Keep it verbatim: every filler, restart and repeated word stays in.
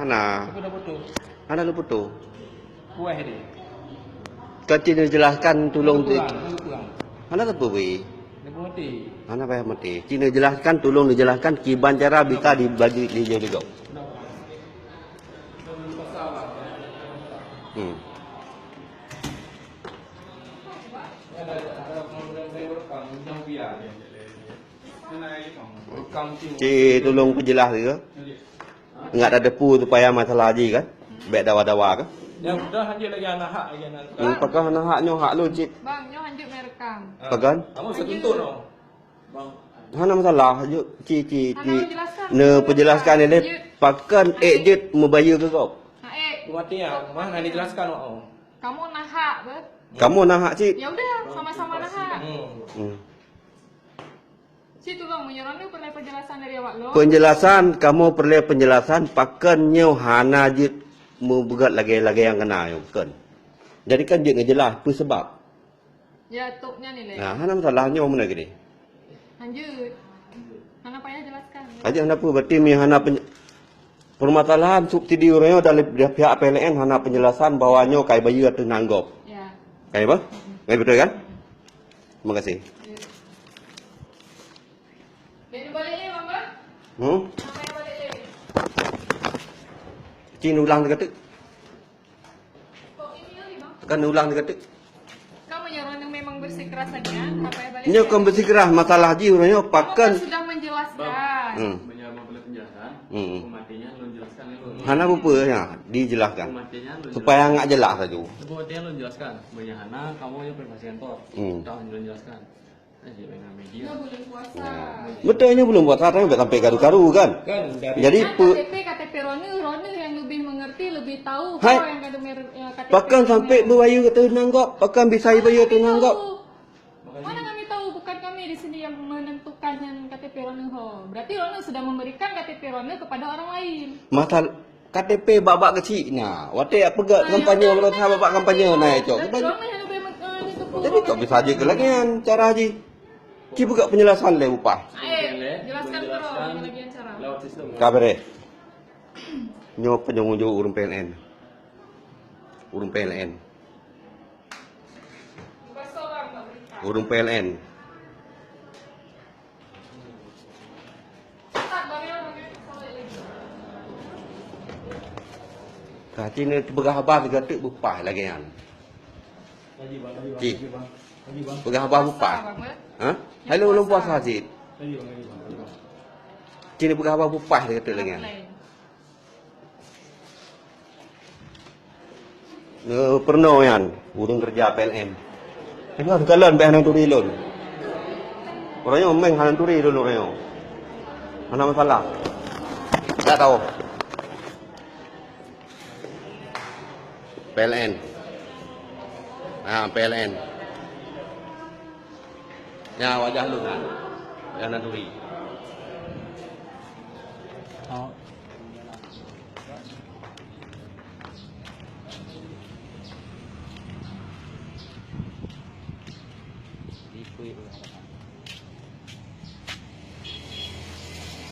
Hana. Aku dah foto. Hana lôn foto. Kuah dia. Ka cit neujelaskan tulông di. Kurang, kurang. Hana teupeu weh. Dia pun mati. Hana payah mati. Cit neujelaskan, tulông neujelaskan kiban cara bisa dibagi di jauh juga. Hmm. Ci tulông peujeulaih dia. Ingat ada pu supaya masalah haji kan. Bèk dawa-dawa kan. Yang dah hanjeuet lagi anak hak lagi anak. Hmm, pakon hana hak nyoe hak lôn cit. Bang, nyoe hanjeuet merekam. Pakon? Kamu setuntut dong. Bang. Hana masalah, jeuet ci ci ci. Hana menjelaskan. Ne penjelaskan ni pakon ék jeuet mubayeue keu gob. Ha, ék. Berarti ya, mana dijelaskan, oh. Kamu na hak ber? Kamu na hak cit. Ya udah, sama-sama na hak. Hmm. Hmm. Cit tulông meunyoe droeneuh peureulèe penjelasan dari awak lôn. Penjelasan, kamu peureulèe penjelasan pakon nyoe hana jeuet mubeugèt lagèe-lagèe nyang keunan nyoe, pakon. Jadi kan jeuet neujeulaih peue sabab. Ya, tok nyan ilèe. Nah, hana masalah nyoe meunan gini. Lanjut. Hana payah jelaskan. Aja hana peue, berarti mi hana pen-, permasalahan subsidi uroe nyoe dari, dari pihak P L N hana penjelasan bahwa nyoe kai bayeue ateueh nan gob. Ya. Kai apa? Kai betul kan? Terima kasih. Ya. Jadi balik ya, Mama? Hmm? Apa yang balik lagi? Cin ulang kata. Kan ulang dia kata. Kamu nyoe ureueng memang bersikeras lagi, ya? Apa yang balik? Nyoe kon bersikeras, masalah jih ureueng nyoe pakon. Sudah menjelaskan. Hmm. Meunyoe mau boleh penjelasan, hmm, hukum matinya lôn jelaskan dulu. Hana apa-apa, ya, dijelaskan. Hukum matinya lôn jelaskan. Supaya ngak jelas laju. Hukum matinya lôn jelaskan. Meunyoe hana, kamu yang privasi kantor. Hmm. Tahu lôn jelaskan. Nyoe buleuen puasa. Beutôi nyoe buleuen puasa, tapi sampai karu-karu kan. Kan, dari. Jadi, kan pe- K T P, K T P Roneu, Roneu yang lebih mengerti, lebih tahu. Hai. Siapa yang ada mer-, eh, K T P Roneu. Pakon sampai beubayeue ateueh nan gob, pakon bisa bayeue ateueh nan gob. Mana kami tahu? Bukan kami di sini yang menentukan yang K T P Roneu ho. Berarti Roneu sudah memberikan K T P Roneu kepada orang lain. Masalah K T P bak-bak keuchik na. Watèe peugah kampanye, ureueng sahabat bak kampanye na, cok. Jadi, kok bisa jeuet keu lagèe nyan cara jih? Ci peugah penjelasan lé upah. Jelaskan terus lagi cara. Ka beureh. Nyoe peunjung-ujung ureueng P L N. Ureueng P L N. Ureueng P L N. Ka cit neupeugah haba sigoe teuk beupah lagèe nyan. Ci. Peugah haba beupah. Ha? Hai lôn, lôn puasa cit. Ci neupeugah haba beupah sigoe teuk lagèe nyan. Eh, peurunoe nyan, ureueng keureuja P L N. Teuka kalon bèk hana turi lôn. Ureueng nyoe meng hana turi lôn ureueng nyoe. Hana masalah. Tak tahu. P L N. Ha, P L N. Nyan wajah lôn, ha. Wajah hana turi. Oh.